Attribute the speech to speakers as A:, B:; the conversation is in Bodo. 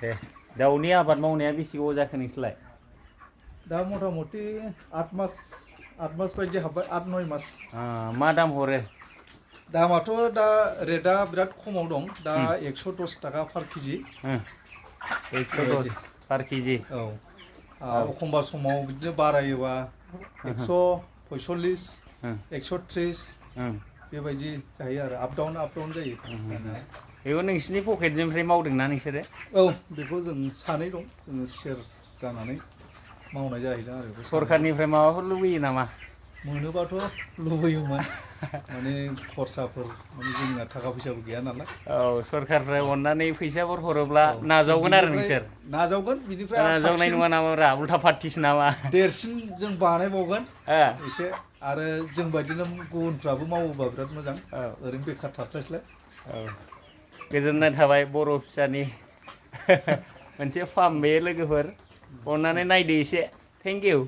A: दे दाउनि आबाद मावनाया बेसे गोबाव जाखो नोंसोरलाय
B: दा मथा मथि 8 मास बायदि हाबबाय 8-9 मास
A: मा दाम हरो
B: दामाथ' दा रेटआ बिराद खमाव दं दा 110 टाका पार केजि
A: 110 पार केजि
B: औ एखमबा समाव बिदिनो बारायोबा 145 130 बेबायदि जायो आरो आप डाउन जायो
A: बेखौ नोंसिनि पकेटनिफ्राय मावदोंना नोंसोरो
B: औ बेखौ जों सानै दं जोङो शेर जानानै मावनाय जाहैदों आरो
A: सरखारनिफ्राय माबाफोर लुबैयो नामा
B: मोनोबाथ' लुबैयोमोन माने खरसाफोर माने जोंना थाखा फैसाबो गैया नालाय
A: औ सरखारनिफ्राय अननानै फैसाफोर हरोब्ला नाजावगोन आरो नोंसोर
B: नाजावगोन बिनिफ्राय
A: नाजावनाय नङा नामाब्रा उल्था फार्टिसो नामा
B: देरसिन जों बानायबावगोन एसे आरो जों बायदिनो गुबुनफ्राबो मावोबा बिराद मोजां ओरैनो बेखार थास्लायस्लाय
A: गोजोननाय थाबाय बर' फिसानि मोनसे फार्म बे लोगोफोर अननानै नायदो एसे थेंक इउ